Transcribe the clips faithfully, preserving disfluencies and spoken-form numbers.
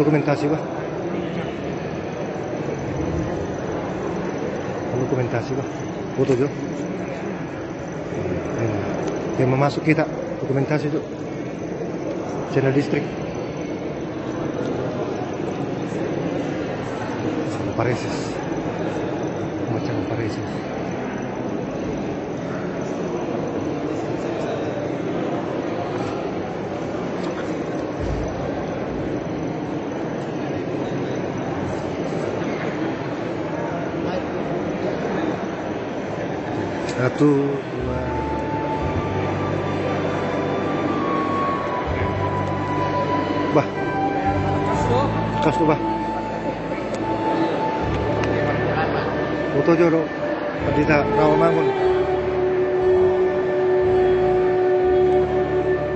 Dokumentasi, bah. Dokumentasi, bah. Foto jo. Yang memasuk kita dokumentasi jo. Channel Listrik. Paresis. Macam paresis. Satu, dua. Bah. Kas tu, bah. Foto jo do. Pandita Rawamangun.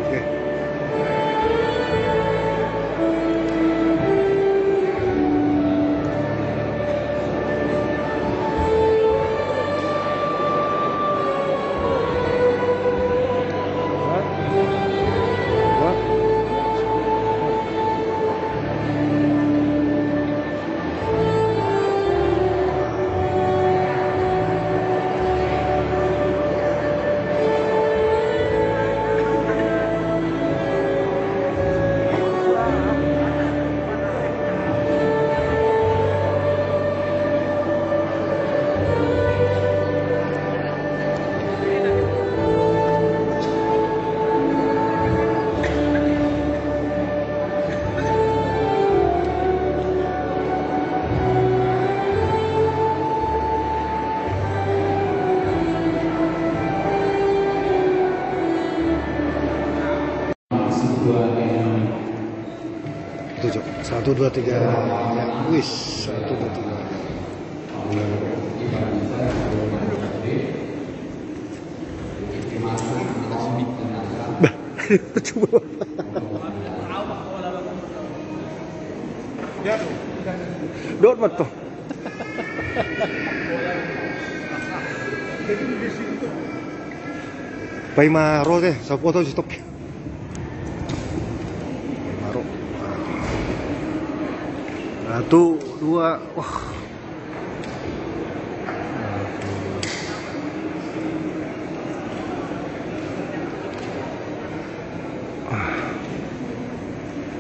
Oke. Tujuh. Satu, dua, tiga. Wis, satu, dua, tiga. Bah, coba. Dot mat to. Paima ro te, safoto si Topi. Paima ro. Satu, dua, wah.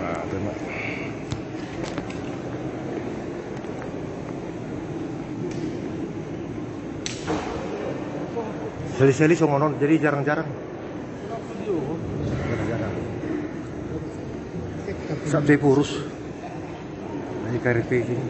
Ah, terima. Seli-seli songon on, jadi jarang-jarang. Jarang-jarang. Sampe purus. Jadi karet packing.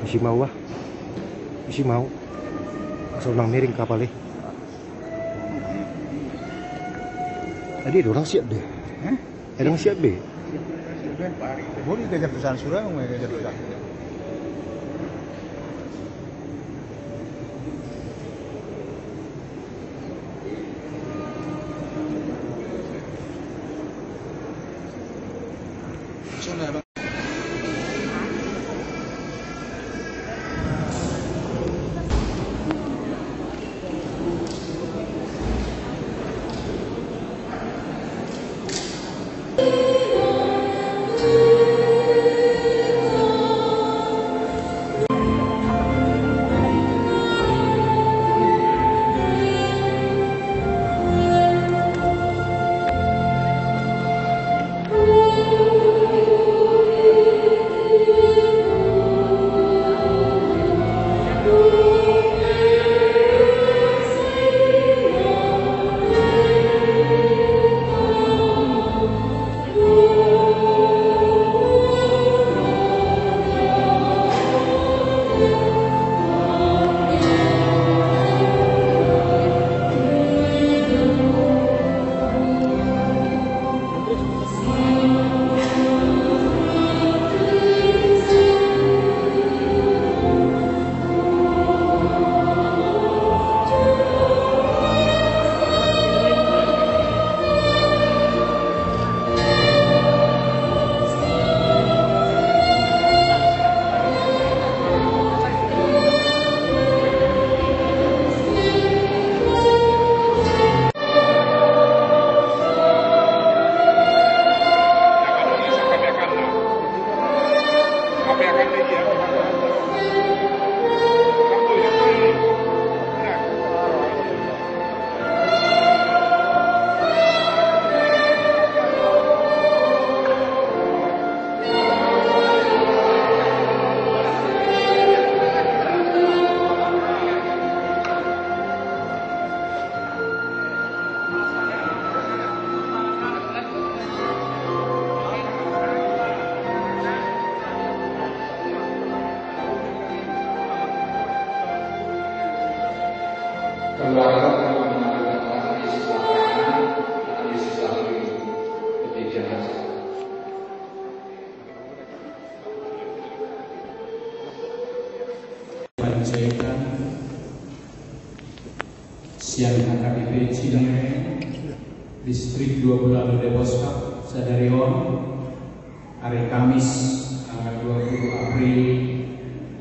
Isi mau, ah. Isi mau. Asal nang miring kapal, eh. Tadi ada orang siap deh. Hah? Ada orang siap deh. Boleh kejar pesan surau, mau kejar pesan. Keluarga, keluarga di sebelah kanan, di sebelah kiri. Demikian. Panjaitan sian H K B P Cinere, Distrik Dua Belas Depok, sadari on, hari Kamis, tanggal dua puluh April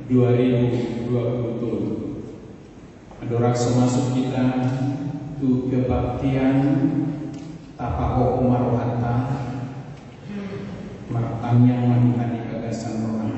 dua ribu dua puluh tolu. Andorang so masuk hita tu kebaktian, tapahohom ma rohanta, martangiang ma hita di bagasan rohanta.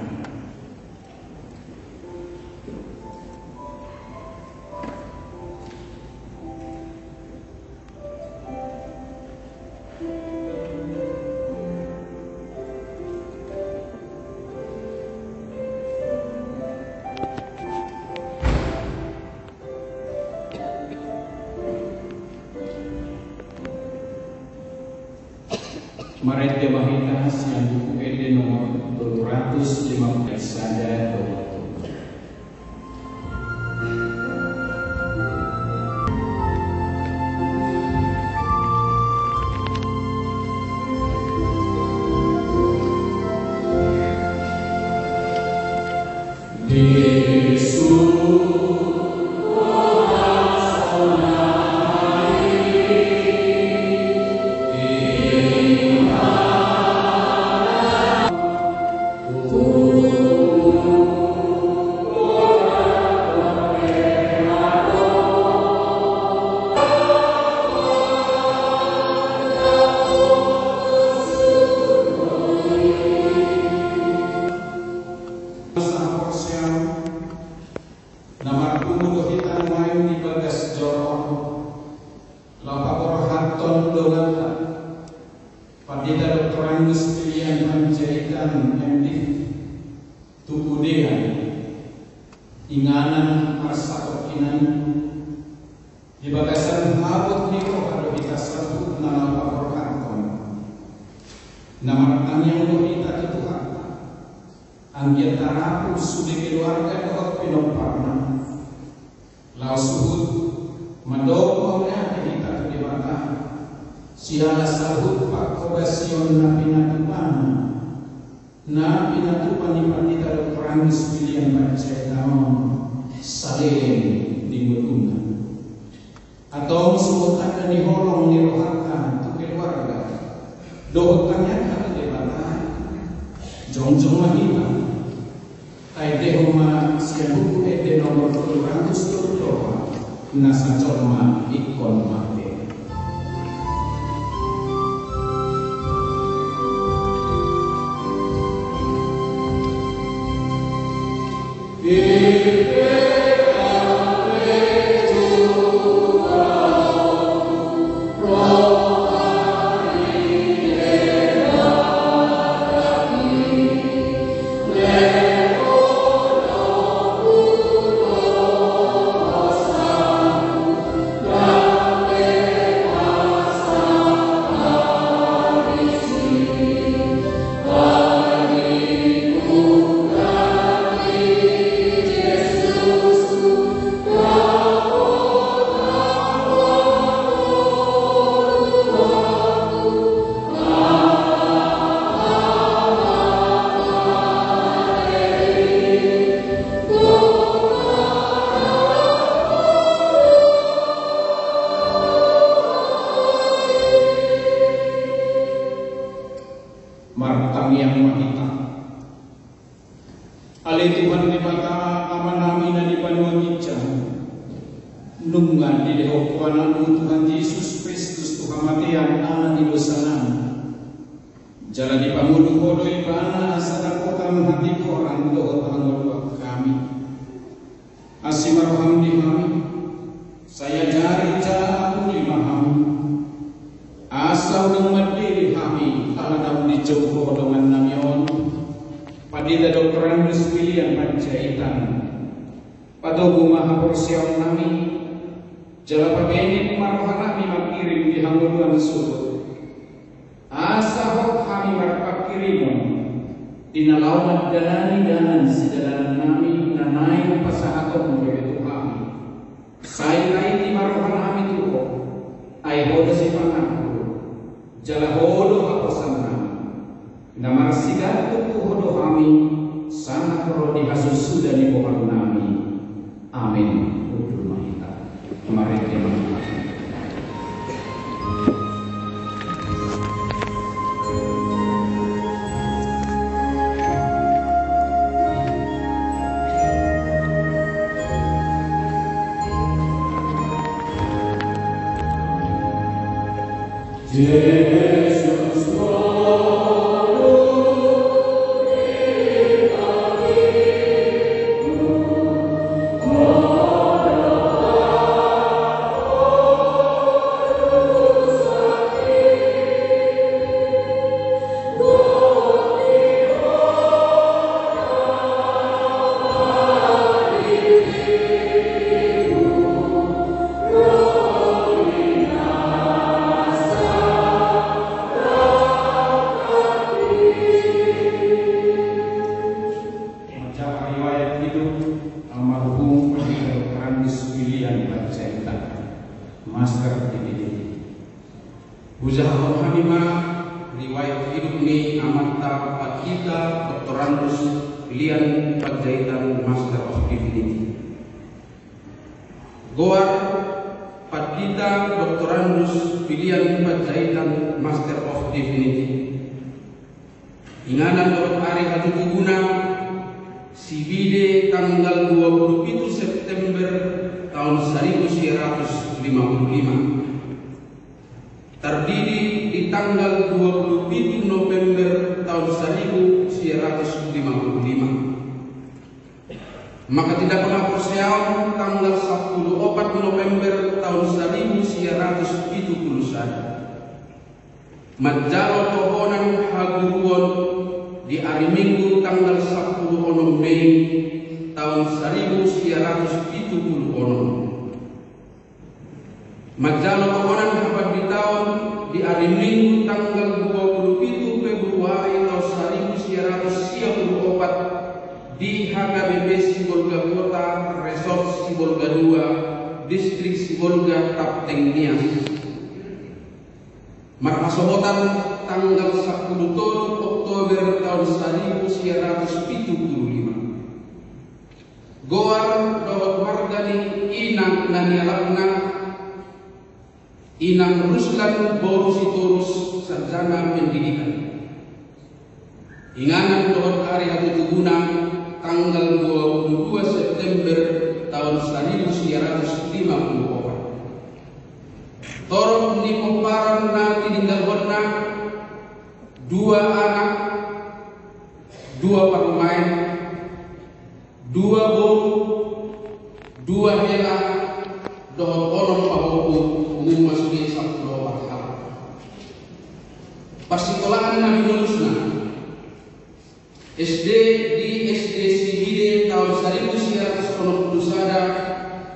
Marende ma hita sian Buku Ende nomor tolu ratus lima puluh sada. Sahaporseaon, na marpungu do hita nuaeng di bagas joro on, laho paborhathon donganta, Pandita Doktor Angus William Panjaitan, M Div, tu pudean, inganan marsatongkinan, di bagasan habot ni roha do hita saluhutna na paborhathon, na martangiang do hita tu Tuhanta, anggiat tarapul sude keluarga dohot pinomparna, laos suhut mandok mauliate hita tu Debata, siala saluhut panghobasion na pinatupana, na pinatupa ni Pandita Doktor Angus William Panjaitan on saleleng di ngoluna. Antong songon tanda ni holong ni rohanta tu keluarga dohot tangiangta tu Debata, jongjong ma hita. Taendehon ma sian Buku Ende nomor tolu ratus tolu pulu opat, na sajolma ingkon mate. Martangiang ma hita. Ale Tuhan Debata, Amanami na di banua ginjang, nunga dilehon Ho Anakmu Tuhan Jesus Kristus tu hamatean ala ni dosanami. Jala dipangolu Ho do Ibana asa dapotan hatigoran dohot hangoluan hami. Asi ma roham di hami, sai ajari jala apuli ma hami. Asa unang mandele hami ala naung dijou Ho dongannami on, Pandita Doktor Angus William Panjaitan. Patogu ma haporseaonnami, jala pabenget ma rohanami mangkirim di hangoluan suhut. Asa hot hami marpangkirimon di na laho mandalani dalan sidalanannami na naeng pasahatonmu dope tu hami. Sai taiti Ai Ho do sipanganhon, jala Ho do haposan nami. Na marsigantung tu Ho do hami, sangap ro di hasusuda ni bohal nami. Amin. Hundul ma hita. Marende ma hita. Manjaha riwayat hidup almarhum Pandita Doktor Andreas William Panjaitan, Master, D J D. Hujahahon hami ma riwayat hidup ni amanta Pandita Doktor Andreas William Panjaitan, Master of Divinity. Goar: Pandita Doktor Andreas William Panjaitan, Master of Divinity. Inganan dohot ari hatutubuna: Sibide, tanggal dua puluh pitu September taon saribu sia ratus lima puluh lima. Tardidi di tanggal dua puluh pitu November taon saribu sia ratus lima puluh lima. Manghatindanghon haporseaon tanggal sampulu opat November taon saribu sia ratus pitu pulu sada. Manjalo tohonan haguruon di ari Minggu tanggal sampulu onom Mei taon saribu sia ratus pitu pulu onom. Manjalo tohonan hapanditaon di ari Minggu tanggal dua puluh pitu Februari taon saribu sia ratus sia pulu opat di H K B P Sibolga Kota, Resort Sibolga dua, Distrik Sibolga, Tapteng Nias. Marhasohotan tanggal sampulu tolu Oktober taon saribu sia ratus pitu pulu lima. Goar dohot marga ni inang na nialapna, Inang Ruslan boru Sitorus, sarjana pendidikan. Inganan dohot ari hatutubuna: tanggal dua puluh dua September taon saribu sia ratus lima pulu opat. Torop ni pomparan na tininggalhonna: dua anak, dua parumaen, dua boru, dua hela, dohot onom pahompu, umumna sude sampulu opat halak. Parsikolaan na manolusna: S D di S D Sibide taon saribu sia ratus onom pulu sada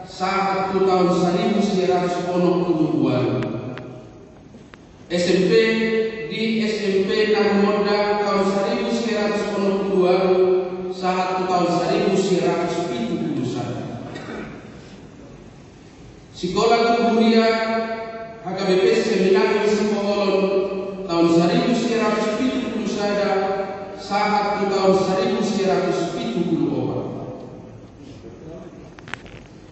sahat tu taon saribu sia ratus onom pulu ualu. S M P di S M P Narumonda taon saribu sia ratus onom pulu ualu sahat tu taon saribu sia ratus pitu pulu sada. Sikola tu huria H K B P Seminarium Sipoholon taon saribu sia ratus pitu pulu sada sahat tu taon saribu sia ratus pitu pulu opat.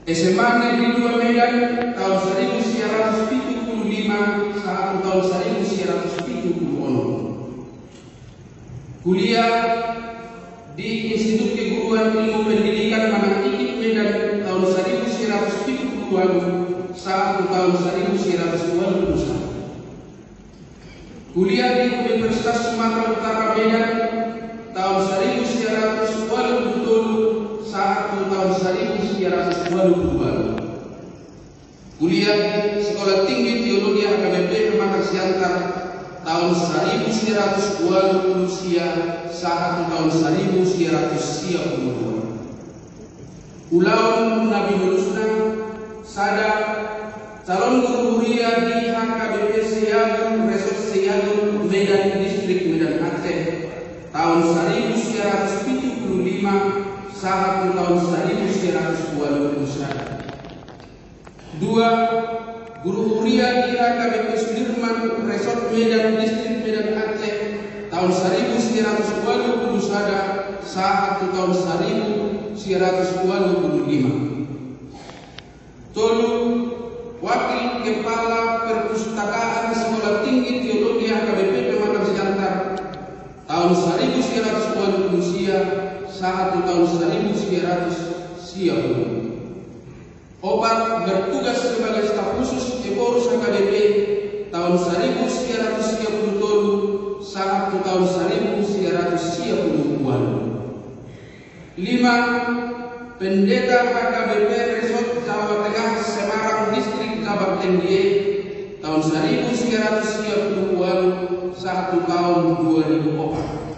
S M A Negeri dua Medan taon saribu sia ratus pitu pulu lima sahat tu taon saribu sia ratus pitu pulu onom. Kuliah di Institut Keguruan Ilmu Pendidikan manang IKIP Medan taon saribu sia ratus pitu pulu ualu sahat tu taon saribu sia ratus ualu pulu sada. Kuliah di Universitas Sumatera Utara Medan taon saribu sia ratus ualu pulu tolu sahat tu taon saribu sia ratus ualu pulu ualu. Kuliah di Sekolah Tinggi Teologi H K B P Pematang Siantar taon saribu sia ratus ualu pulu sia sahat tu taon saribu sia ratus sia pulu dua. Ulaon na binolusna: sada, calon guru huria di H K B P Seiagung, Resort Seiagung, Medan, Distrik Medan Aceh, taon saribu sia ratus pitu pulu lima sahat tu taon saribu sia ratus ualu pulu sada. Dua, Guru huria di H K B P Sudirman, Resort Medan, Distrik Medan Aceh, taon saribu sia ratus ualu pulu sada sahat tu taon saribu sia ratus ualu pulu lima. Tolu, Wakil Kepala Perpustakaan Sekolah Tinggi Teologi H K B P Pematang Siantar, taon saribu sia ratus ualu pulu sia sahat tu taon saribu sia ratus sia pulu. Opat, bertugas sebagai staf khusus Ephorus H K B P, taon saribu sia ratus sia pulu tolu sahat tu taon saribu sia ratus sia pulu ualu. Lima, Pendeta H K B P Resort Jawa Tengah Semarang Distrik Jabar Tenggie, taon saribu sia ratus sia pulu ualu sahat tu taon dua ribu opat.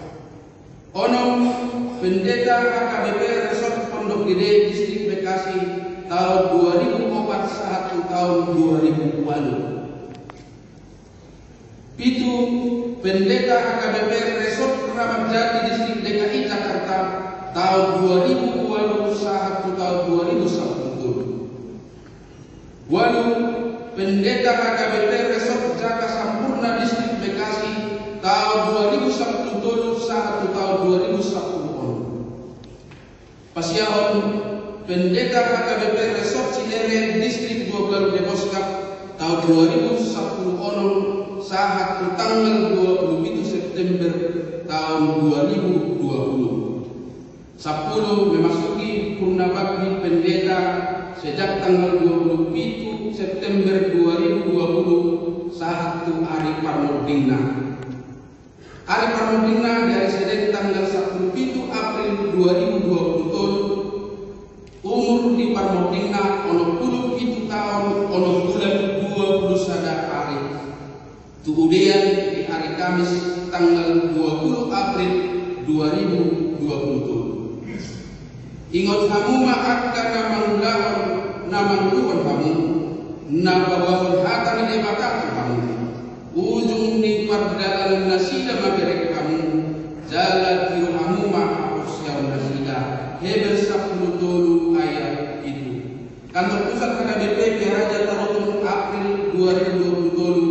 Onom, Pendeta H K B P Resort Pondok Gede Distrik Bekasi, taon dua ribu opat sahat tu taon dua ribu ualu. Pitu, Pendeta H K B P Resort Kramat Jati Distrik D K I Jakarta, taon dua ribu ualu sahat tu taon dua ribu sampulu tolu. Ualu, Pendeta H K B P Resort Jaka Sampurna Distrik Bekasi, taon dua ribu sampulu tolu sahat tu taon dua ribu sampulu onom. Pasiahon, Pendeta H K B P Resort Cinere Distrik dua pulu ualu Deboskap, taon dua ribu sampulu onom sahat tu tanggal dua pulu pitu September taon dua ribu dua pulu. Sampulu, memasuki purna bakti pendeta sejak tanggal dua pulu pitu September dua ribu dua pulu sahat tu ari parmordingna. Ari parmordingna di ari Senen tanggal sampulu pitu April dua ribu dua pulu tolu. Umur ni parmordingna onom pulu pitu taon, onom bulan, dua pulu sada ari. Tuudean di ari Kamis tanggal dua pulu April dua ribu dua pulu tolu. Ingot hamu ma angka na mangulahon, na manguluhon hamu, na paboahon hata ni Debata tu hamu. Ujung ni pardalanan nasida mamereng hamu, jala tiru hamu ma haporseaon nasida. Heber sampulu tolu ayat pitu. Kantor pusat H K B P Pearaja Tarutung, April dua ribu dua puluh tolu,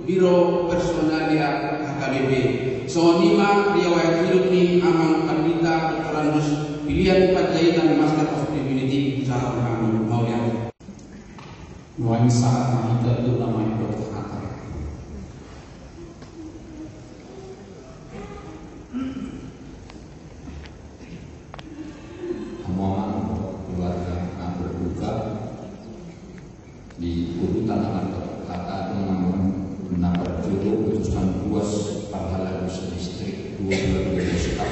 Biro Personalia H K B P. Songon i ma riwayat hidup ni Amang Pandita Doktorandus Pilian Panjaitan, Master of Divinity, Salam Kami Maulian. Nuaeng sahat ma hita tu na mangihut hata. Hamu amang, keluarga na berduka, di urutan na mangihut hata, adong amang na parjolo utusan ruas parhalado sadistrik dua pulu dua Deboskap,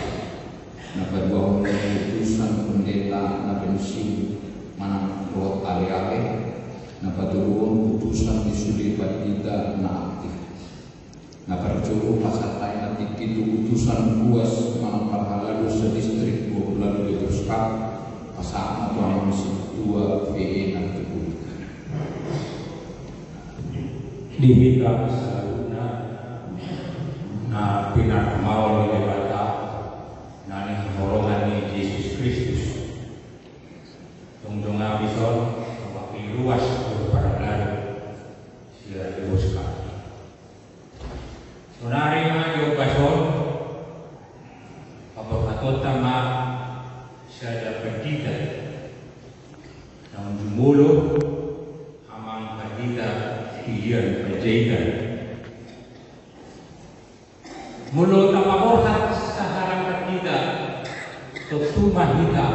na paduahon utusan pendeta na pensiun manang dohot aleale, na patoluhon utusan di sude pandita na aktif. Na parjolo pasahat hami ma tingki tu utusan ruas manang parhalado sadistrik dua pulu dua Deboskap, pasahat ma tu amang sintua V E Nantukulit. Di hita saluhutna na pinarmaol ni Debata, na nihaholongan ni Jesus Kristus, jongjong hami dison mewakili ruas parhalado sadistrik Deboskap. Saonari ma di ombas on, paborhatonta ma sada pandita naung jumolo, amang pandita Pilian Panjaitan. Molo tapaborhat sahala pandita, tontu ma hita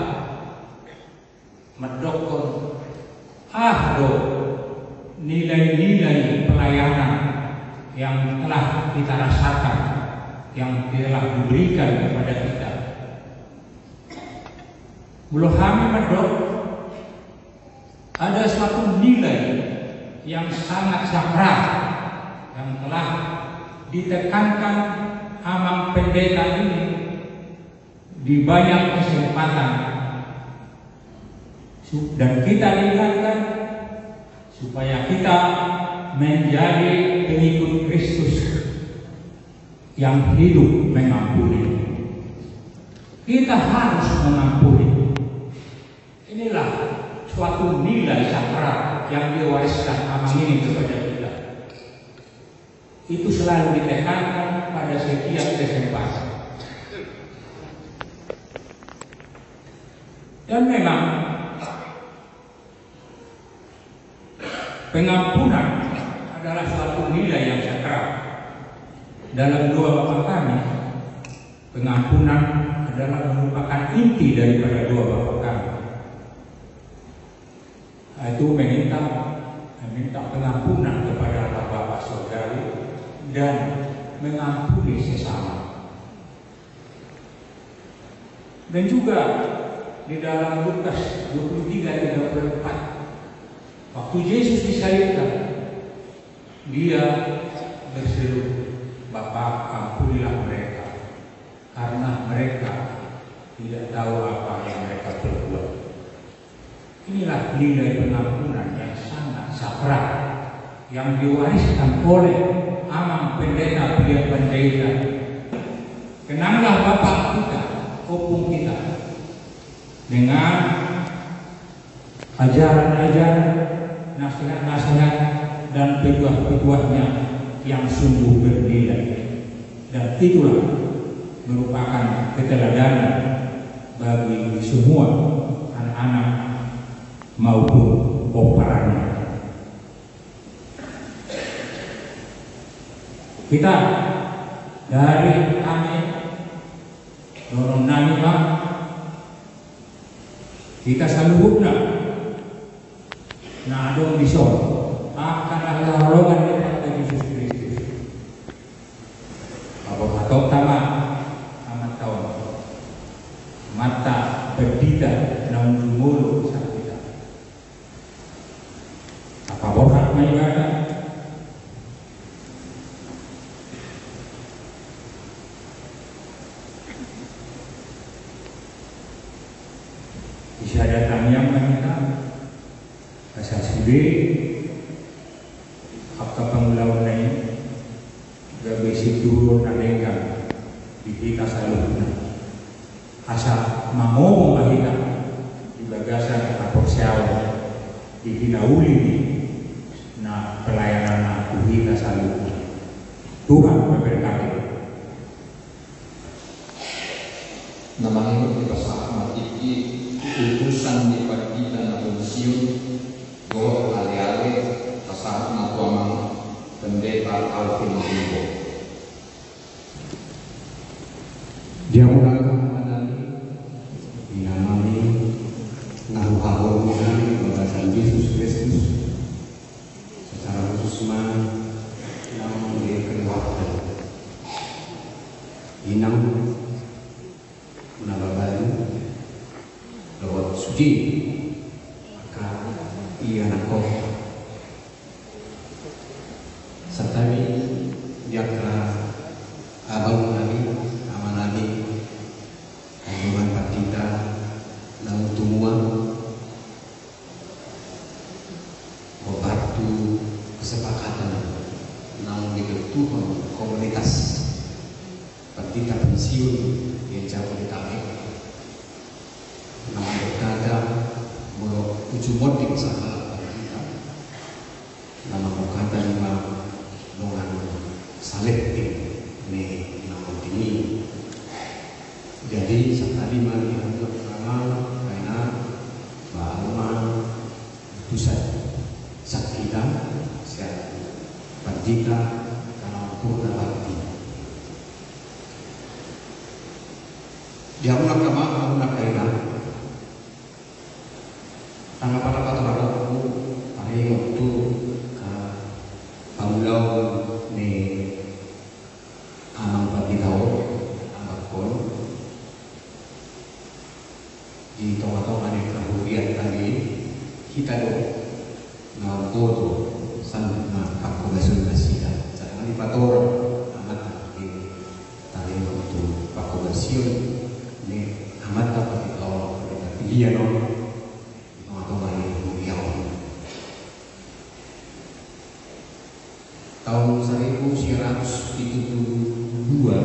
mandokkon aha do nilai-nilai pelayanan yang telah kita rasakan, yang telah diberikan kepada kita. Molo hami mandok, ada suatu nilai yang sangat sakral yang telah ditekankan amang pendeta ini di banyak kesempatan. Su-, dan kita diingatkan supaya kita menjadi pengikut Kristus yang hidup mengampuni. Kita harus mengampuni. Inilah suatu nilai sakral yang diwariskan amang ini kepada kita. Itu selalu ditekankan pada setiap kesempatan. Dan memang, pengampunan adalah suatu nilai yang sakral. Dalam doa Bapa Kami, pengampunan adalah merupakan inti daripada doa Bapa Kami. Itu meminta, meminta pengampunan kepada Allah Bapa Surgawi dan mengampuni sesama. Dan juga di dalam Lukas dua puluh tiga tiga puluh empat, waktu Yesus disalibkan, Dia berseru, "Bapa, ampunilah mereka, karena mereka tidak tahu apa yang mereka perbuat." Inilah nilai pengampunan yang sangat sakral yang diwariskan oleh Amang Pendeta Pilihan Panjaitan. Kenanglah Bapa kita, Ompung kita, dengan ajaran-ajaran, nasihat-nasihat, dan petuah-petuahnya yang sungguh bernilai. Dan itulah merupakan keteladanan bagi semua anak-anak maupun pomparannya. Kita dari kami, dohonon nami ma, hita saluhutna na adong dison, angka na hinaholongan ni Tuhanta Jesus Kristus. Paborhatonta ma Amanta on, Amanta Pandita naung jumolo sian hita. Paborhat ma ibana. Di sada tangiang ma hita, asa sude angka pangulaonna i gabe sinturon na denggan di hita saluhutna. Asa mangomong ma hita di bagasan haporseaon di hinauli ni na pelayananna tu hita saluhutna. Tuhan memberkati. Na mangihut dipasahat ma tingki utusan ni pandita na pensiun dohot ale-ale, pasahat ma tu amang Pendeta Alvin Limbo. Di hamu nangkin, amang nami, inang nami, na huhaholongi nami di bagasan Jesus Kristus, secara khusus ma naung dilehon waktu, inang Nababan dohot sude angka ianakhon. Santabi di angka abang nami, ama nami, rombongan pandita naung tumua, hombar tu kesepakatan naung dibentukhon komunitas pandita pensiun di Jabodetabek. Na mandok hata molo uju monding sahalak pandita, na mangkatahon i ma dongan saleleng ni na monding i. Jadi, santabi ma di hamu angka amang, inang, bahen ma utusan sian hita, sian pandita, karena umpurna bakti. Di hamu angka amang, hamu angka inang, tanggapan apa tu rakyat tu, paringot tu, eh, pangulaon ni amang pandita on, amang on. Di tonga-tonga ni parhuriatta i, hita do na mamboto saluhutna panghobasion nasida. Sai dipatoru amanta i, taringot tu panghobasion ni amanta pandita on, pandita pilihan on, di tonga-tonga ni huria on. Taon saribu sia ratus pitu pulu dua,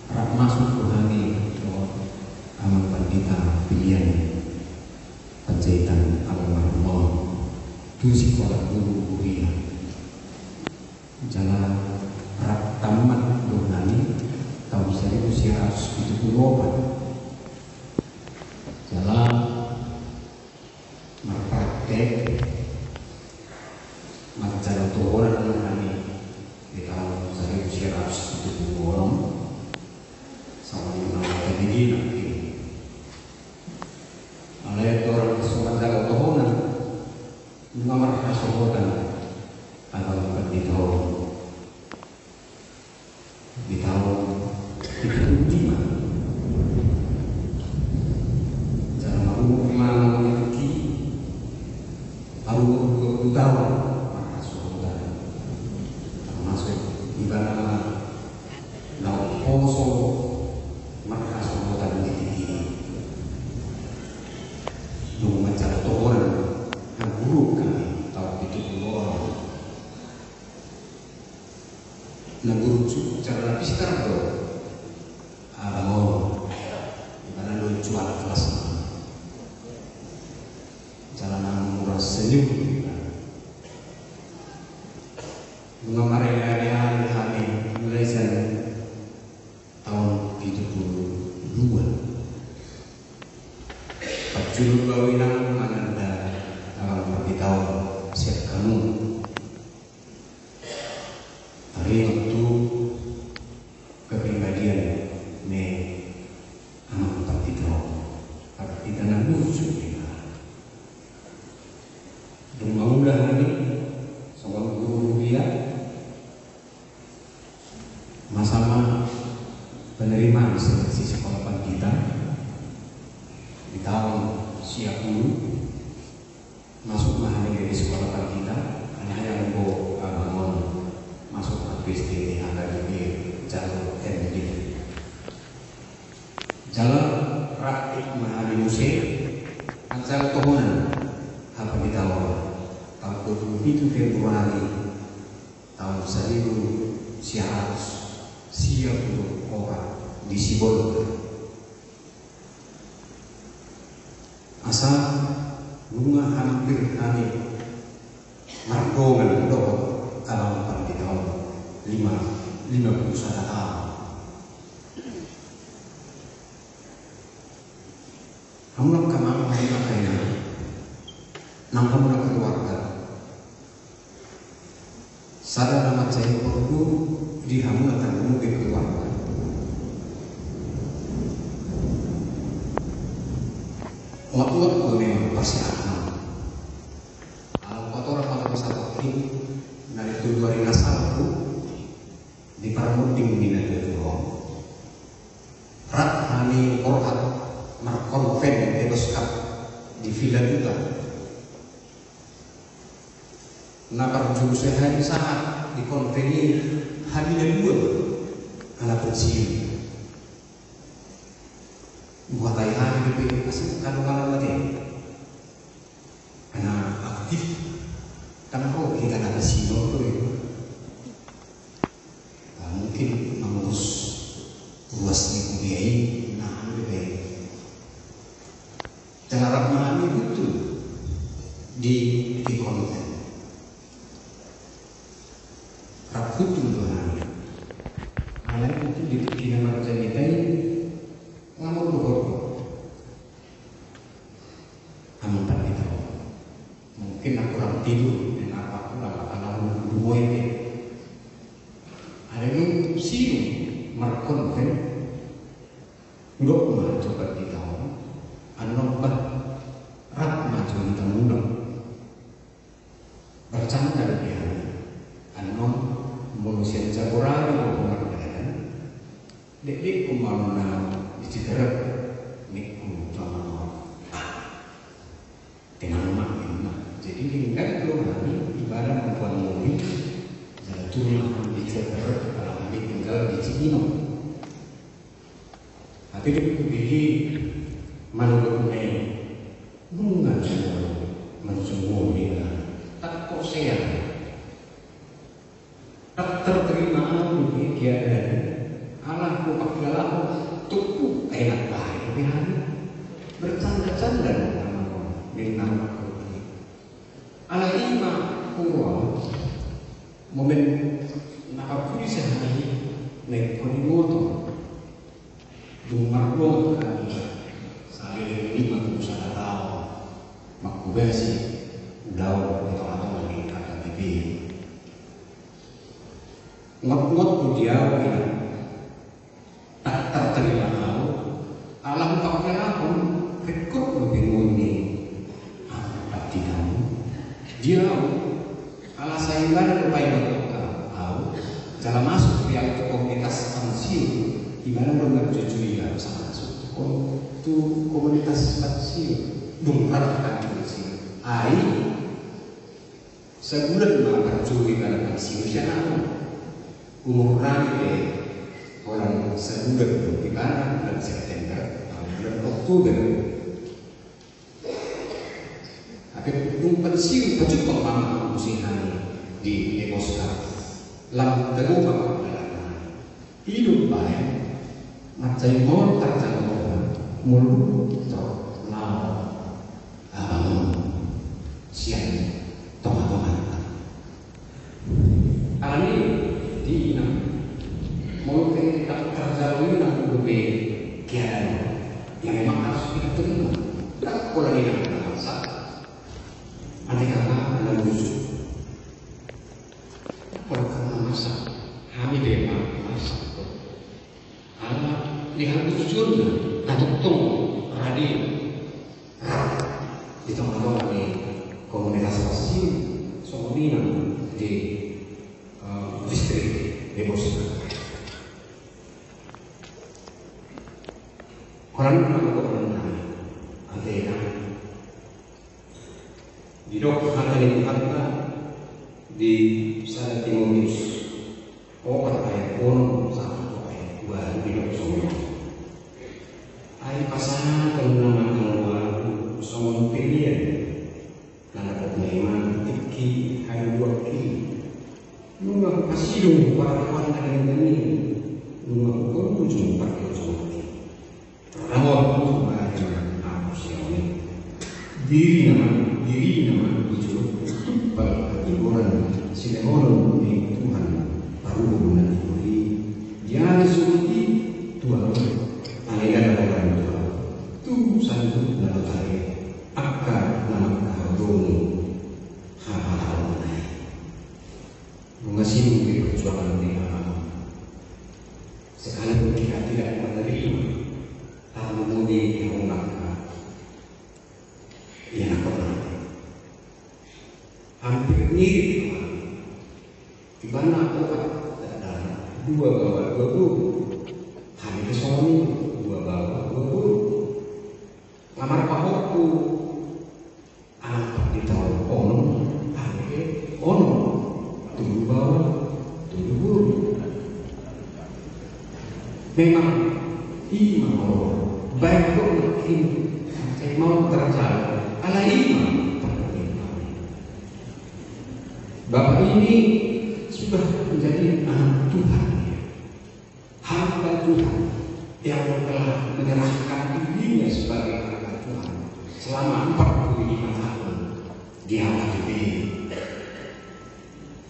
rap masuk tu hami dohot amang pandita pilihan Panjaitan almarhum on. Tu sikola guru huria. Jala rap tamat do hami taon saribu sia ratus pitu pulu opat. Jala marpraktek manjalo tohonan do hami di taon saribu sia ratus pitu pulu onom. Sama di mana tadi di nanti. Alai torang so manjalo tohonan. Nunga marhasohotan abang pandita on di taon pitu pulu lima. Jala marumur ma nang di tingki, marumur dua pulu taon marhasohotan. Termasuk ibana na umposo marhasohotan di tingki i. Dung manjalo tohonan, naguruk hami taon pitu pulu onom. Naguruk secara pistar do abang on. Ibana do juara kelas. Jala na murah senyum. Nunga mareleale hami mulai sian taon pitu pulu dua. Parjolo bawi nang mananda abang pandita on sian hamu. Taringot tu kepribadian ni amang pandita on. Pandita na lucu i. Dung mangula hami songon guru huria, masa ma penerimaan seleksi sekolah pandita di taon sia pulu. Masuk ma hami di sekolah pandita, hanya yang bo abang on masuk ma tu S T T H K J P jalur M D. Jala praktek ma hami muse manjalo tohonan hapandita on tanggal dua pulu pitu Februari taon saribu sia ratus sia pulu opat di Sibolga. Asa nunga hampir hami mardongan dohot abang pandita on lima, lima pulu sada taon. Hamu nang amang, hamu nang inang, nang hamu nang keluarga. Sada na mansai porlu di hamu na tarlumobi keluarga. Oat-oat do memang persiapan. Ala patorang ma satorang na di tolu ari na salpu di parmunding ni na tuatua on. Rap hami borhat markonven di Beskap di Villa Duta. Na parjolo sahali sahat di konven i hami na dua ala pensiun. Buat ai hami dope asing kanu malam mate. Karena aktif kan ro hita na pensiun do ya. Nah, mungkin mangurus ruas ni kuliah i na anu dope. Jala rap ma hami butul di, di konven. Rap butul do hami. Alai butul di tingki na marjamitang i ngamor do horbo. Amang pandita on. Mungkin na kurang tidur, dan apa kurang, apa lalu dumoy. Ada yang siung markonven. Hudok ma jo pandita on, annon bah, rap ma jo hita mulak. Bercanda dope hami. Annon molo sian Jagorawi do ho mardalan, dekdek ho ma on na di Citerep, ningku tu amang on. Tenang ma, tenang ma. Jadi denggan do hami ibadah mambuat mobil. Jala turun ma hami di Citerep, ala hami tinggal di Ciinong. Tapi di kubil i manurut me nunga jua manjumuri na tak porsea. Tak terterima ahu di keadaan ala kupak galaho tupu enak baik di hami. Bercanda-canda dong sama nang. Alai Momen na parpudi sahali na ingkon diboto. Dung mardohot hami saleleng lima pulu sada taon manghobasi ulaon di tongatonga ni H K B P, ngot-ngot do di ahu inang. Tak tartarima ahu, ala hupakelahon rekor do pe ngoni. Ahu pati ahu di ahu, ala sai ibana do paima tongka ahu. Jala masuk di ahu tu komunitas pansiun, ibana do marjujui ahu sai masuk tu ko-, tu komunitas pansiun. Dung rap hami pansiun, ai sabulan ma parjolo ibana pansiun sian ahu. Umur nami pe holan sabulan do ibana, bulan September, bulan Oktober. Tapi dung pansiun pajumpang ma ahu muse nami di Debosgar. Lam tabo ma pardalanan. I do umbaen mansai molo tarjalo roha, molo tor laho abang on sian tongatonganta. Alani i, di inang, molo pe ndang tarjalo inang dope keadaan on, ya memang harus kita terima. Ndang pola inang na masa. Ate kakak na lucu. Pola kakak na masa. Hami pe memang masa. Ala ni hal tujuanna na tongtong rade rap di tongatonga ni komunitas pansiun songon i nang di, eh, distrik Debosgar. Holan na manggokhon nami, ate inang. Didok hata ni Tuhanta di sada Timotius opat ayat onom sahat tu ayat dua, didok songon on. Ai pasahaton nama anggo ahu songon pelean na dapot na iman tingki haduduanki. Nunga hupasidung huparrohahon na denggan i, nunga hupaujung parjolo songon i. Ramot tu bahen ahu siaon i. Diri nama, diri nama dijuluk tumpal hatigoran silehonon ni Tuhan paruhur na timbo i. Diari suhut i tu ahu, alai ndada holan tu ahu, tu saluhut na lotari angka na mangkaholongi hahalaon na i. Nunga sidung di perjuangan ni anak. Sekalipun kita tidak menerima tamu mudi yang undang, ia nak pernah hampir mirip. Di mana opat dan dua bawa dua guru. Hami ke suami dua bawa dua guru. Lamar pahokku. Angka di taon onom, angke onom, tolu bawa, tolu guru. Memang i ma, baik kok makin angka i mau terjadi, ala i ma. Bapak ini sudah menjadi anak Tuhan. Hamba Tuhan yang telah menyerahkan dirinya sebagai hamba Tuhan selama empat puluh lima tahun di H K B P.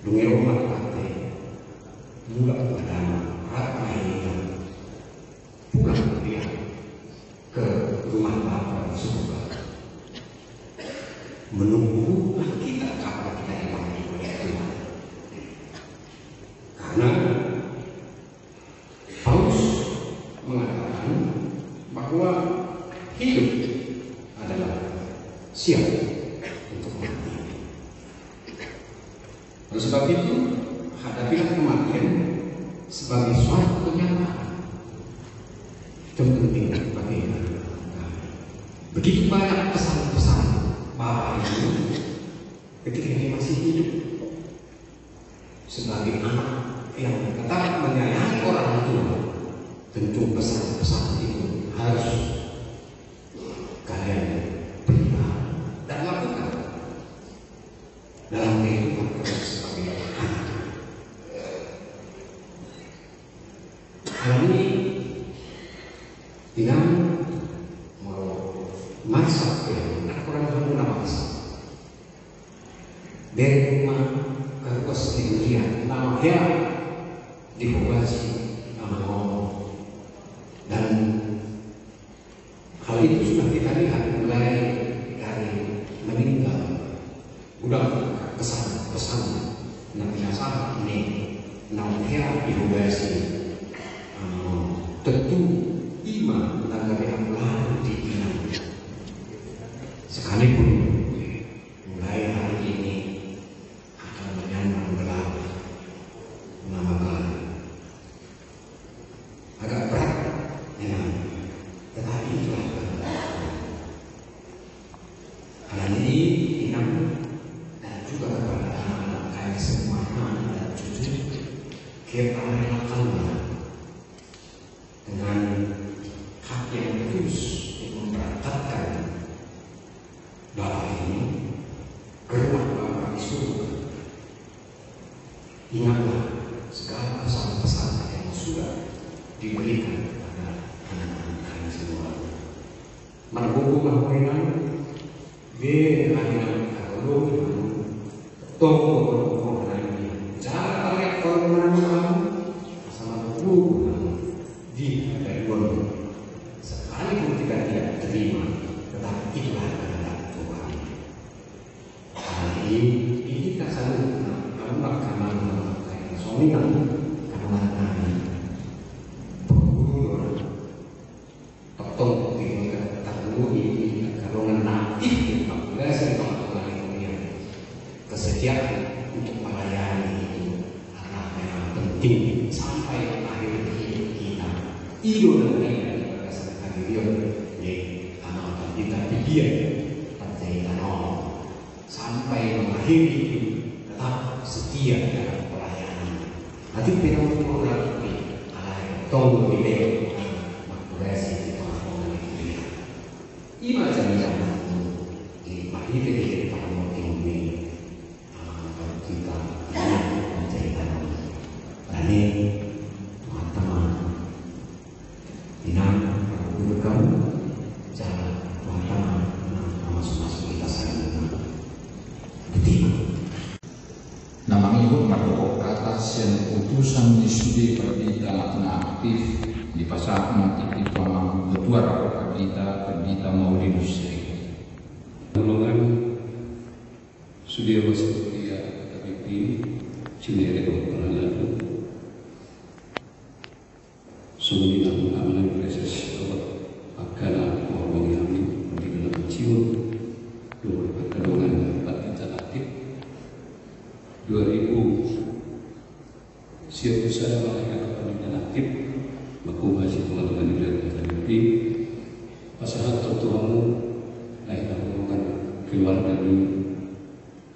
Dung i ro ma ate, mulak ma damang, rap ma hita, pulang dia ke rumah Bapa di surga, menunggu kita kapan kita dipanggil oleh Tuhan. Karena Paulus mengatakan bahwa hidup adalah siap untuk mati. Oleh sebab itu, hadapilah kematian sebagai suatu kenyataan. Itu penting bagi kita. Begitu banyak pesan-pesan Bapak Ibu ketika dia masih hidup. Sebagai anak yang tetap menyayangi orang tua, tentu pesan-pesan itu harus kalian pelihara dan lakukan dalam kehidupan kalian sebagai anak. Alani i, inang, molo maksa pe, kurang hamu na maksa. Bereng ma karuas ni huria na hea dihobasi amang on. Dan hal itu sudah kita lihat mulai dari meninggal. Godang pesan-pesan na pinasahat ni na hea dihobasi amang on. Tentu i ma na gabe amlan di inang. Sekalipun mulai hari ini akan menyandang gelar nama baru. Agak berat memang, tetapi itulah kehendak Tuhan. Alani i, inang, dan juga kepada anak-anak kami semua, anak dan cucu, kita relakanlah dengan hati yang tulus untuk memberangkatkan Bapa ini ke rumah Bapa di surga. Ingatlah segala pesan-pesan yang sudah diberikan kepada anak-anak kami semua. Margogo ma hamu inang, bere ma inang, hamu inang. Tong do margogo ma inang. Jala tariak tong ma inang, asa margogo ma inang. Di hadapan sekalipun kita tidak terima, tetapi itulah kehendak Tuhan. Jadi, di hita saluhutna, anak anak kami, anak anak kami, songon i nang, anak anak kami. Perlu orang. Tong di tingkat tertentu ini, kalau nang aktif di fakultas di fakultas ini, kesediaan untuk melayani itu adalah yang penting sampai akhir hidup kita. I do na di bagasan hagirion ni anak kita di dia, Panjaitan on. Sampai mengakhiri hidup, tetap setia dalam pelayanan. Hati pe na mangkorhon, alai tong do dibege mangkorasi di tonga-tonga ni kuliah. I ma jaminan di marhite-hite parmoti ni, ah, kita, Panjaitan on. Amin. Tuhan tama. Inang, parguru hamu, jala Tuhan tama, na mamasu-masu hita saluhutna. Botima. Na mangihut mardok hata sian utusan ni sude pandita na aktif, dipasahat ma tingki tu amang ketua rapat pandita, Pandita Maulinus Siregar. Holongan sude ruas ni huria H K B P, Cinere dohot Pananadu. Songon i nang amang ni Praeses dohot angka na huhadiri hami, di dalam cium dohot angka dongan pandita aktif. Dua ribu sia puluh sada ma lae angka pandita aktif, mangkuhon hami tu tonga-tonga ni huria H K B P. Pasahat tu hamu, lae na holongan keluarga ni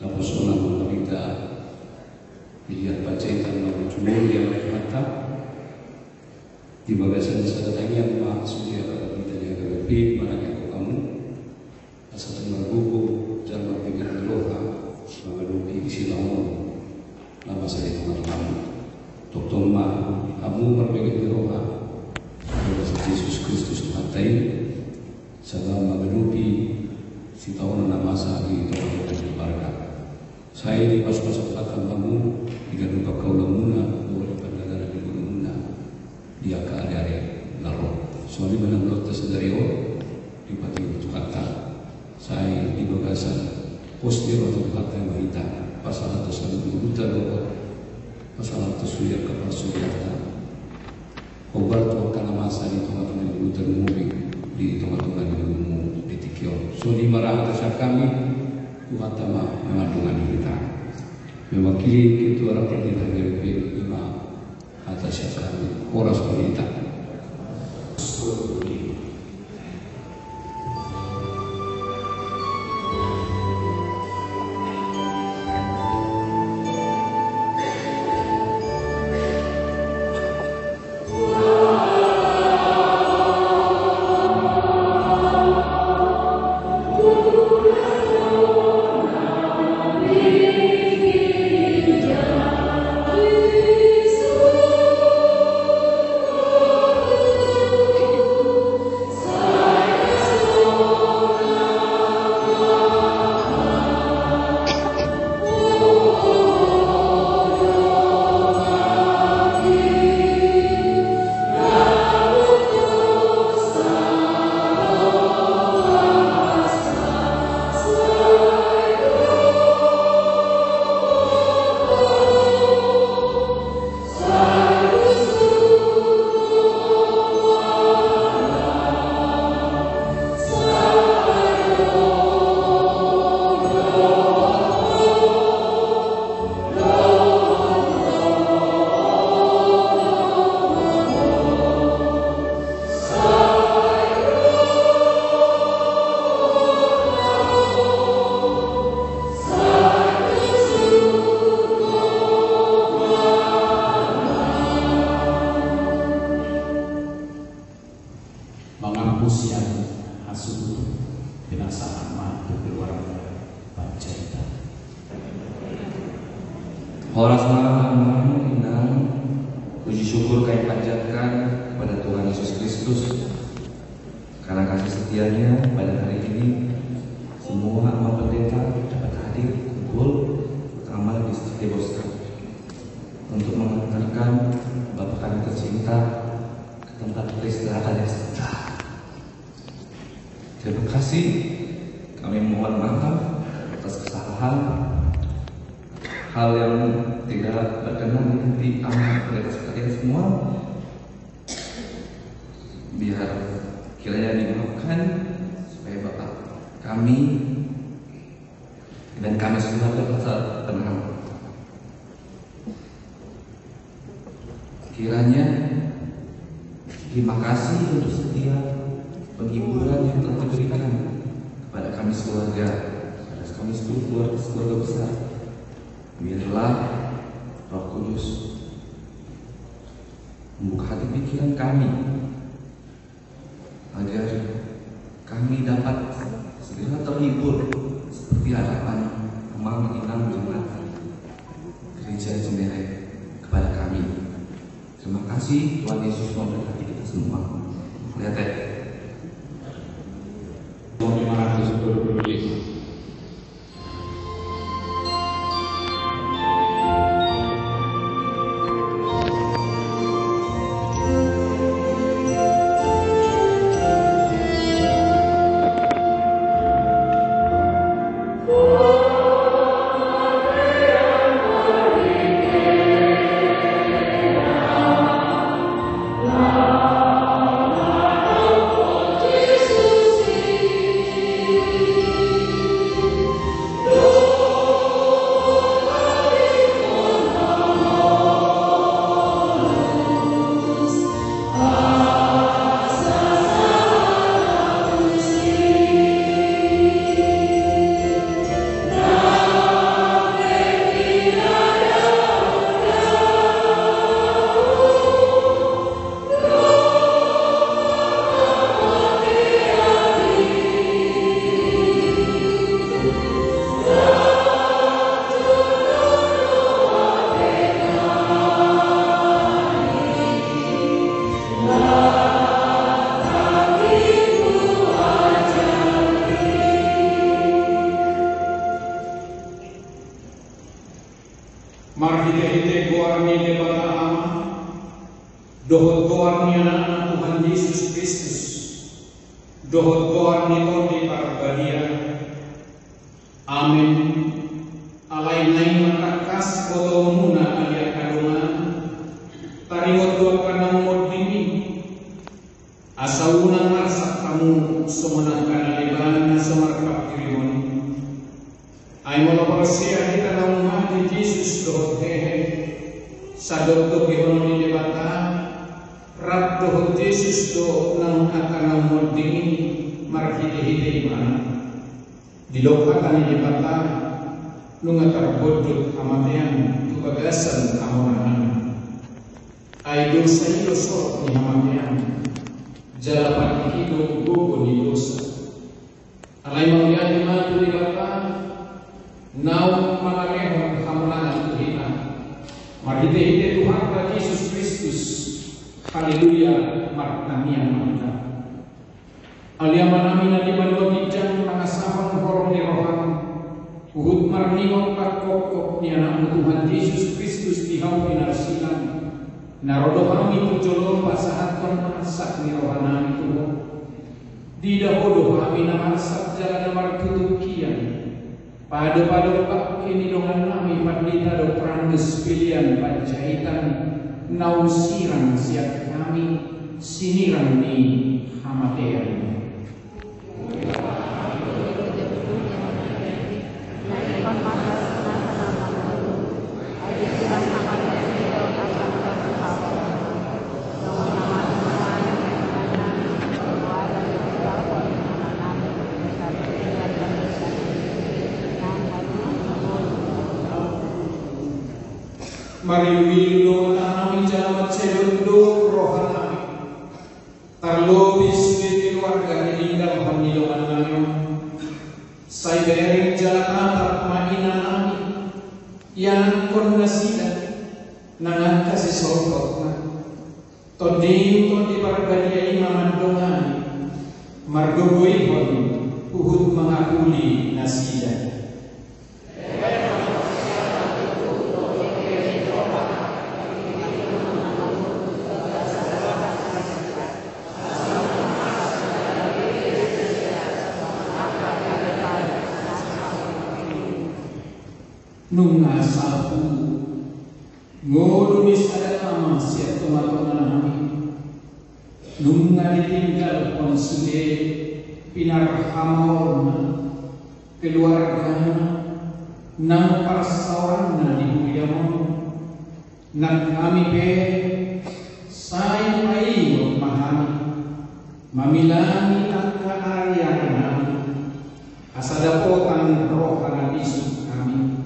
Naposona ma hita di Panjaitan na jumolo di Tuhanta. Di bagasan sada tangiang ma sude angka pandita di H K B P, manangihon hamu. Asa tung margogo jala marbege ni roha mangadopi silaon na masa di tonga-tongamu. Tongtong ma hamu marbege ni roha di bagasan Jesus Kristus Tuhanta i. Sabar mangadopi sitaonon na masa di tonga-tonga ni keluarga. Sai dipasu-pasu Tuhanta hamu di ganup pargaulanmuna, dohot di pardalanan ni ngolumuna di angka ari-ari na ro. Songon i ma nang ulaonta sadari on, dipatihon Tuhanta. Sai di bagasan pos ni roha ni Tuhanta ma hita, pasahat tu saluhut ngolunta dohot pasahat tu sude angka parsudeanta. Hombar tu angka na masa di tonga-tonga ni ngolunta, lumobi di tonga-tonga ni ngolunmu di tingki on. Songon i ma ra hata sian hami, Tuhanta ma na mandongani hita. Mewakili ketua rapat ni H K B P, i ma hata sian hami. Horas ma di hita. Horas ma, Amang Inang, puji syukur kami panjatkan kepada Tuhan Yesus Kristus karena kasih setia-Nya. Pada hari ini semua Amang Pendeta dapat hadir kumpul bersama di Siti Bosca untuk mengantarkan Bapak kami tercinta ke tempat peristirahatan yang sejahtera. Terima kasih. Kami mohon maaf atas kesalahan, hal yang tidak berkenan di hati Amang Pendeta sekalian semua. Biar kiranya dimaafkan, supaya Bapak kami dan kami semua merasa tenang. Kiranya terima kasih untuk setiap penghiburan yang telah diberikan kepada kami sekeluarga, kepada kami seluruh keluarga, sekeluarga besar. Biarlah Roh Kudus membuka hati pikiran kami, agar kami dapat segera terhibur seperti harapan Amang Inang jemaat Gereja Cinere kepada kami. Terima kasih, Tuhan Yesus memberkati kita semua. Lihat ya. Tahun lima ratus dua puluh lima. Marhitehite goar ni Debata Ama, dohot goar ni Anakna Tuhan Jesus Kristus, dohot goar ni Tondi Parbadia. Amen. Alai naeng ma tangkas botoonmuna ale angka dongan, taringot tu angka naung monding i, asa unang marsak hamu songon angka na leban na so marpangkirimon i. Ai molo porsea hita naung mate Jesus dohot hehe, sadok togihonon ni Debata, rap dohot Jesus do nang angka naung monding i marhitehite Ibana. Didok hata ni Debata, nunga tarbondut hamatean tu bagasan hamonangan. Ai dosa i do sorop ni hamatean, jala pande i do gogo ni dosa. Alai mauliate ma tu Debata, naung mangalehon hamonangan tu hita marhitehite Tuhanta Jesus Kristus. Haleluya, martangiang ma hita. Ale Amanami na di banua ginjang, mangasahon holong ni roham, huhut marningot pangkophop ni Anakmu Tuhan Jesus Kristus di hau pinarsilang, na ro do hami tu jolom pasahathon arsak ni rohanami tu Ho. Diida Ho do hami na marsak jala na martutung kian. Padopadophon bangke ni dongannami pandita dohot Pramus Pilian Panjaitan, naung sirang sian hami, sinirang ni hamatean. Mariuilu do tanganami jala mansai dondok rohanami. Tarlobi sude keluarga na tininggalhon ni dongannami on. Sai bereng jala tatap ma inanami. Ianakkon nasida nang angka sisolhotna. Tondi, Tondi Parbadia i ma mandongani, margogoihon huhut mangapuli nasida. Nunga sapu ngolu ni sada ama sian tongatonganami. Nunga ditinggalhon sude pinarhamaolna, keluargana, nang parsaoranna di huria on. Nang hami pe sai paingot ma hami, mamilangi angka ari-arinami, asa dapotan roha na bisuk hami.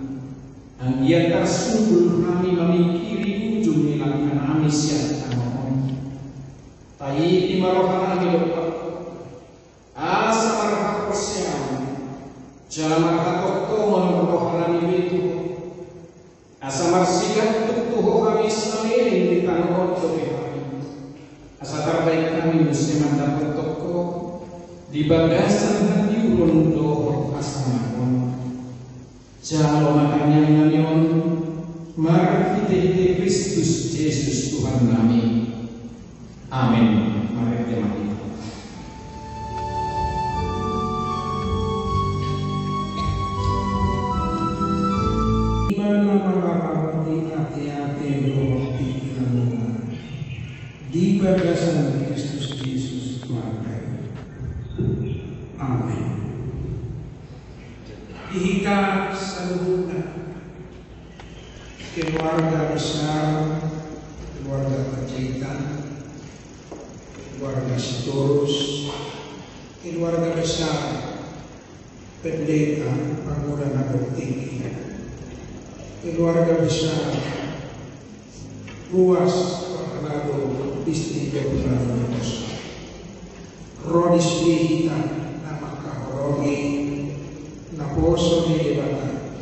Anggiat tarsundul hami mamingkiri ujung ni langkanami sian tano on. Taiti ma rohanami dompak, asa marhaporseaon jala marhatongtongon rohanami be tu Ho. Asa marsigantung tu Ho hami saleleng ni tano on dope hami. Asa tarbaen hami muse mandapothon Ho di bagasan hatiuron dohot hasangapon. Jalo ma tangiangnami on marhitehite Kristus Jesus Tuhannami. Amen. Marende ma hita. Ima na mangaramoti ateate dohot pikiranmuna di bagasan Kristus Jesus Tuhanta i. Amen. Di hita saluhutna, keluarga besar, keluarga Panjaitan, keluarga Sitorus, keluarga besar Pendeta Pangula na Tingki, keluarga besar ruas parhalado distrik Kepulauan Makassar. Ro disi hita na mangkaholongi naposo ni Debata,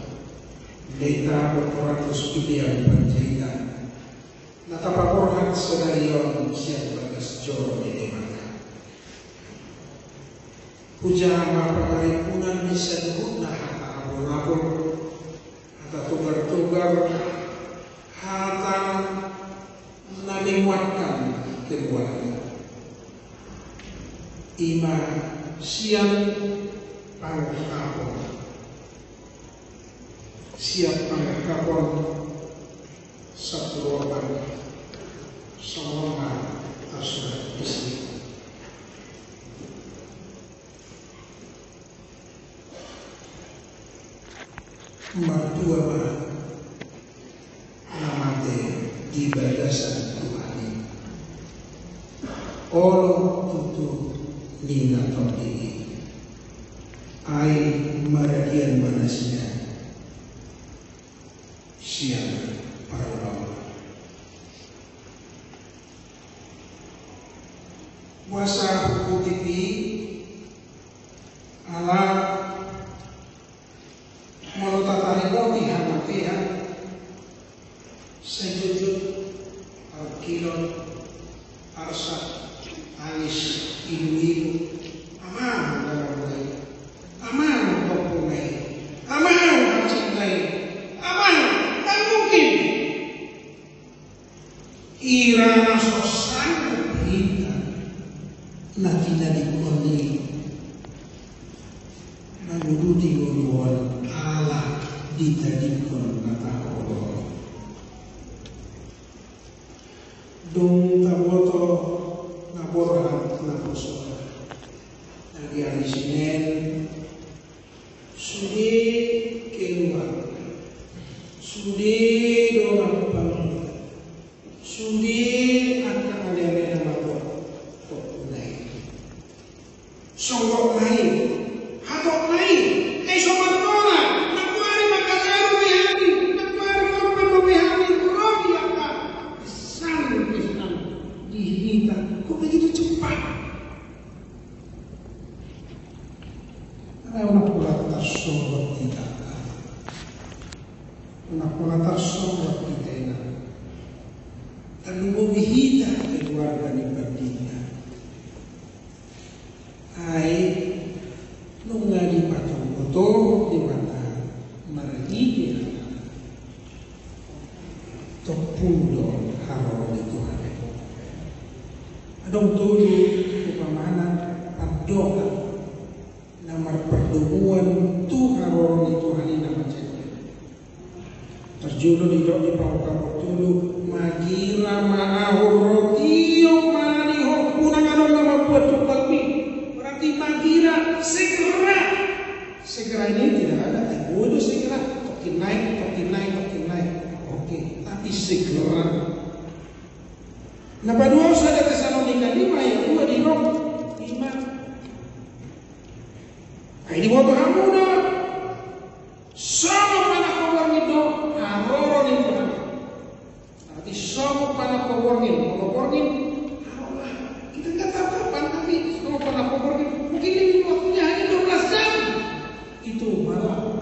Pendeta Doktoratus William Panjaitan, na tapaborhat sadari on sian bagas joro ni Debata. Hujaha ma pangarimpunan ni saluhutna hata abulabul, hata togartogar, hata na menguatkan keluarga. Ima sian pangarahon, sian pangarahon sapulotan songon na tarsurat disi. Martua ma na mate di bagasan Tuhan i. Olo tutu ninna tondi i. Ai maradian ma nasida sian parulaon. Boasa huhutip i? Ala molo tataringoti hamatean, sai jotjot, parungkilon, arsak, tangis, iluilu. Amang dalan na i, amang tompuna i, amang hansit na i, amang, ndang mungkin. Ira na so sanggup hita na tinadingkon i manguduti ngolu on ala ditadingkon na taholongi. Dung taboto na borhat naposona, na di ari Senen, sude keluarga, sude dongan pangido, sude angka aleale na margoar tompuna i. Songgop ma i, hatop ma i, ai so marbola, nantuari mangkatai dope hami, nantuari korban dope hami, ro di angka pisang, pisang di hita, kok begitu cepat? Alai unang pola tarsonggop hita. Unang Tarsongon hita i na, tarlumobi hita keluarga ni pandita. Ai nunga dipatohotohon Debata marhite hata, tompu do haroro ni Tuhan. Adong tolu umpamana pandohan na marpardomuan tu haroro ni Tuhan i na manjadi. Parjolo didok di pahompar tolu, magira ma ahu ro tio ma di ho, unang adong na mambuat tumpal mi. Berarti magira, segera. Segera ini tidak ada, eh, bodo segera, tokin naik, tokin naik, tokin naik. Oke, tapi segera. Na paduahon sada Tesalonika lima ayat dua didok, lima. Ai diboto hamu do, songon panangko borngin do haroro ni Tuhan. Berarti songon panangko borngin, molo borngin, taruhlah, kita nggak tahu kapan, tapi songon panangko borngin, mungkin ini waktunya hanya dua belas jam. Itu malam.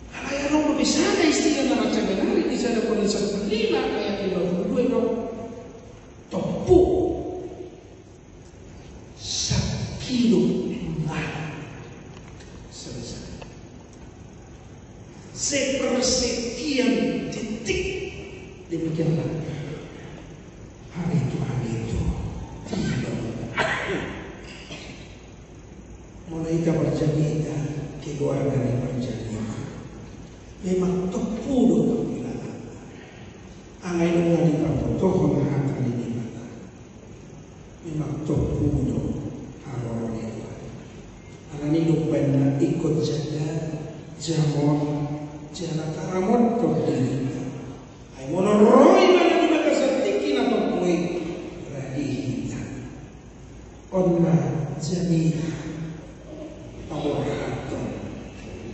Alai adong do di sada istilah na mansai menarik di sada Korintus lima ayat lima puluh dua do, tompu. Sangkilo malam. Selesai. Sepersekian detik. Demikianlah hari Tuhan itu tiba. Molo hita parjamita, keluarga ni parjamita, memang tompu do panggilan. Alai nunga dipabotohon hata ni Debata. Memang tompu do haroro ni Tuhan. Alani do umbahen na ingkon janda, jamot, jala taramothon dirinta. Ai molo ro ibana di bagasan tingki na tompu i, rade hita. On ma jamita paborhathon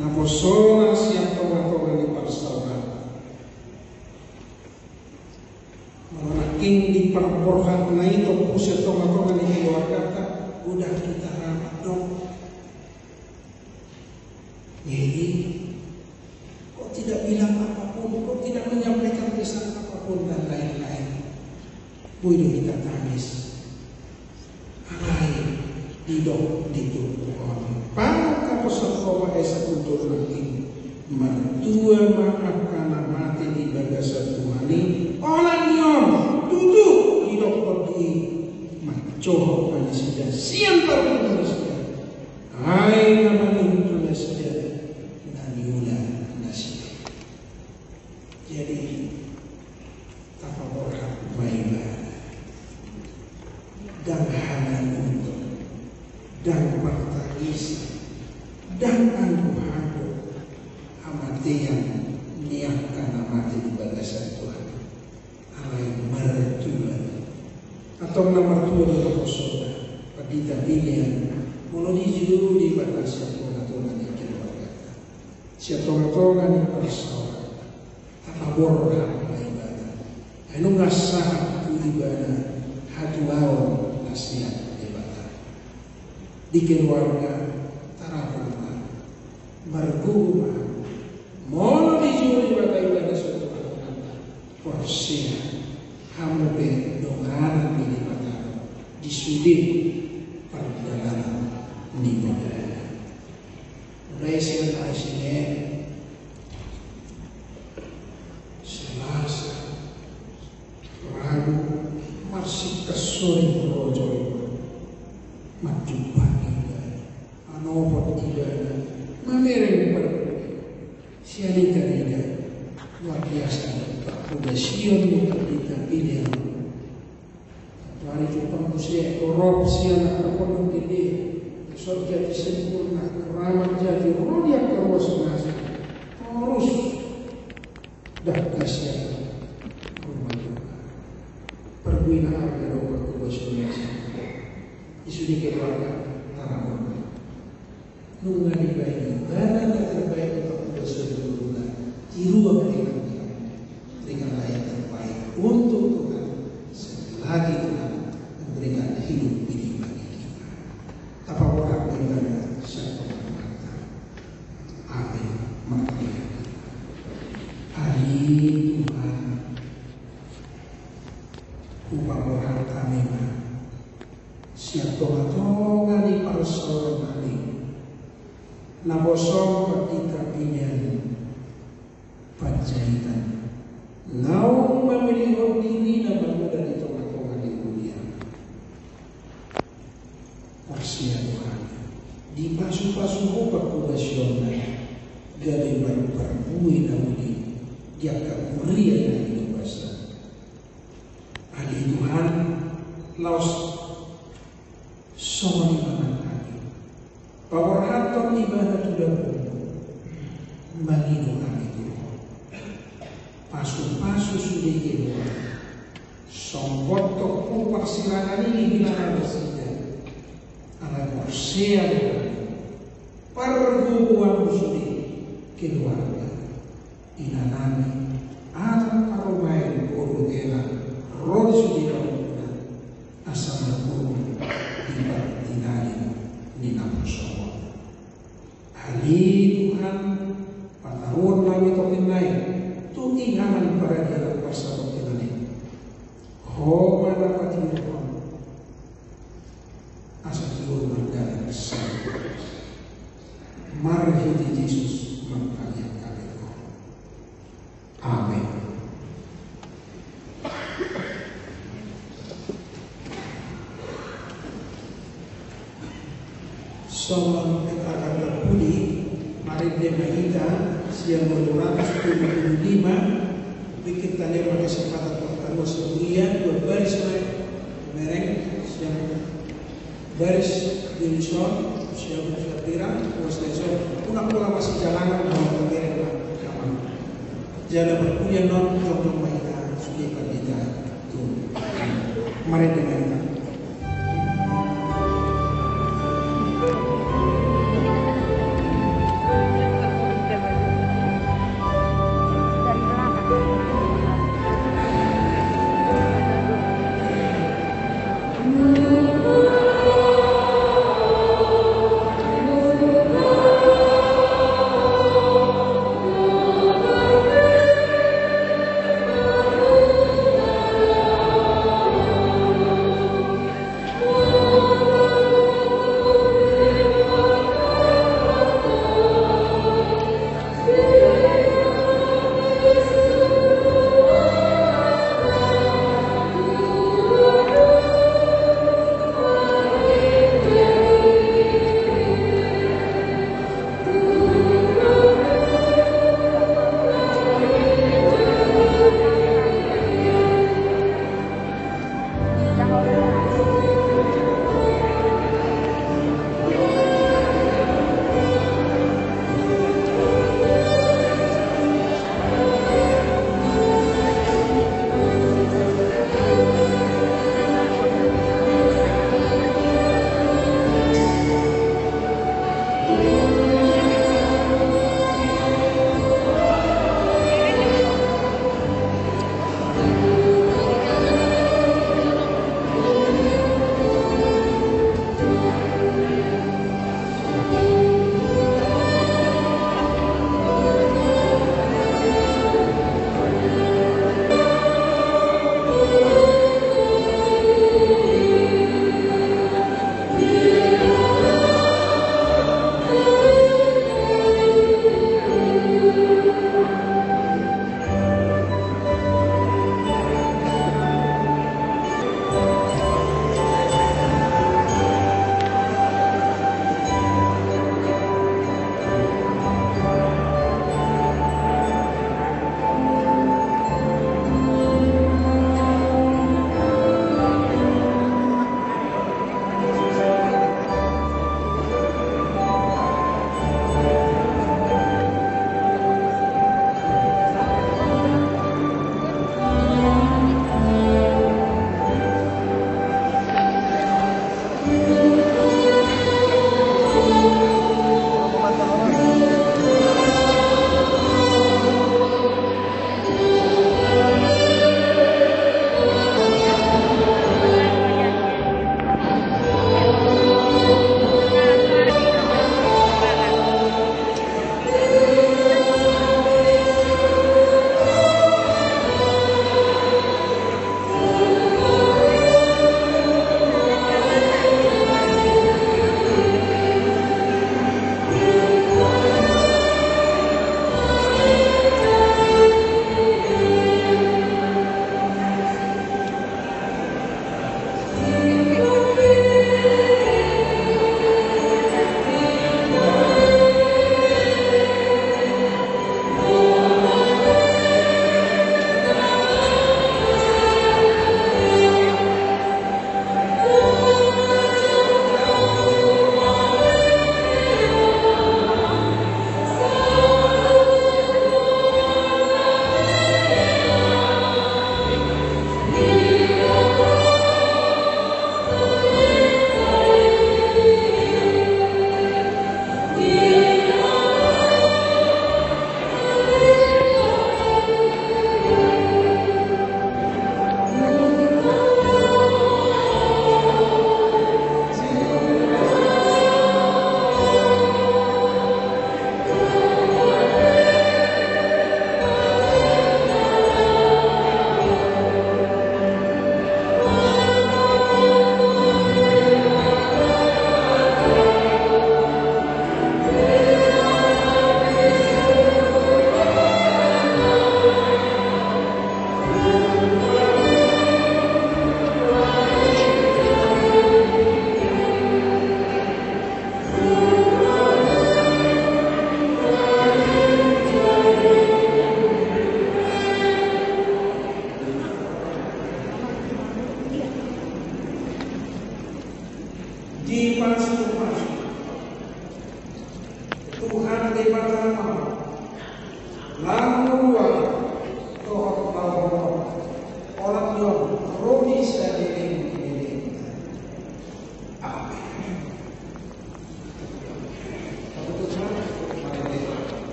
naposona sian tongatonga ni parsaoranta. Molo nangkin di parborhatna i tompu sian tongatonga ni keluarganta, godang hita ra mandok. Jadi, kok tidak bilang apapun, kok tidak menyampaikan pesan apapun, dan lain-lain. Boi do hita tangis. Alai didok di turpuk on, pangkapos Jahowa esa puntur nangkin, martua ma angka na mate di bagasan Tuhan i, olat ni on, tutu didokkon i mancohot ma nasida sian parpudi nasida. Ai na manihut tu nasida na niula nasida. Jadi, tapaborhat ma ibana. Ndang hanahuton, ndang partangisan, ndang angguanggu hamatean ni angka na mate di bagasan Tuhan. Alai martua. Antong na martua do naposona, pandita pilihan, molo dijou Debata sian tongatonga ni keluarganta, sian tongatonga ni parsaoranta, tapaborhat ma ibana. Ai nunga sahat tu ibana hatuaon na sian Debata. Di keluarga, tarapul ma, margogo ma. Molo dijou Debata ibana sian tongatonga, porsea hamu pe donganan ni Debata di sude pardalanan ni ibana. Mulai sian ari Senin, Selasa, Rabu, marsingkat sore, rojoi, manjumpangi ibana, manopot ibana, mamereng parbue. Sian i tarida luar biasa do parhobasion ni pandita pilihan. Satu ari Jumat muse, torop sian angka pondok gede, Sorga di Sempurna, Keramat Jati, ro di angka ruas na asing. Torus dapot sian rumah Jumat. Parbuena arga do parhobasion na asing. Di sude keluarga, tarapul ma. Nunga dibaen ibana na terbaik untuk kedua saudara, di ruang ringan, ringanlah yang terbaik untuk Tuhan, selagi Tuhan memberikan hidup ini bagi kita. Tapaborhat ma ibana sian tongatonga. Amin. Martangiang. Tuhan, hupaborhat hami ma sian tongatonga ni parsaoran nami, naposona di Kartini Panjaitan, naung mamilihon dirina mangula di tongatonga ni huria. Porsea do hami, dipasupasu Ho pangkobasionna, gabe marparbue na uli di angka huria na di bagasan. Ale Tuhan, laos songon i ma nang hami, paborhathon ibana tu Ho, mangido hami tu Ho. Pasupasu sude keluarga, songon tongtong parsirangan i di nasida, ala porsea do hami, pargogoi sude keluarga, inanami, anak parumaen, boru hela, ro di sude pangkataion, asa margogoi di partinalin ni naposona. Ale Tuhan, pataruhon nami tongkin nai tu inganan paradianan parsabottinan i. Ho ma na patiruhon, asa tinggal mardalan sahat. Marhite Jesus mangkaliat kami Ho. Amen. Songon hata na pudi, marende ma hita sian dua ratus tujuh puluh lima, bikin tale ma kesempatan pertama sebulan, dua baris ma, mereng, sian baris di son, sian baris di son, unang pola masijalangan, unang pola masijalangan. Jala parpudi annon jongjong ma hita sude pandita tu. Marende ma hita.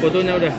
Fotonya udah.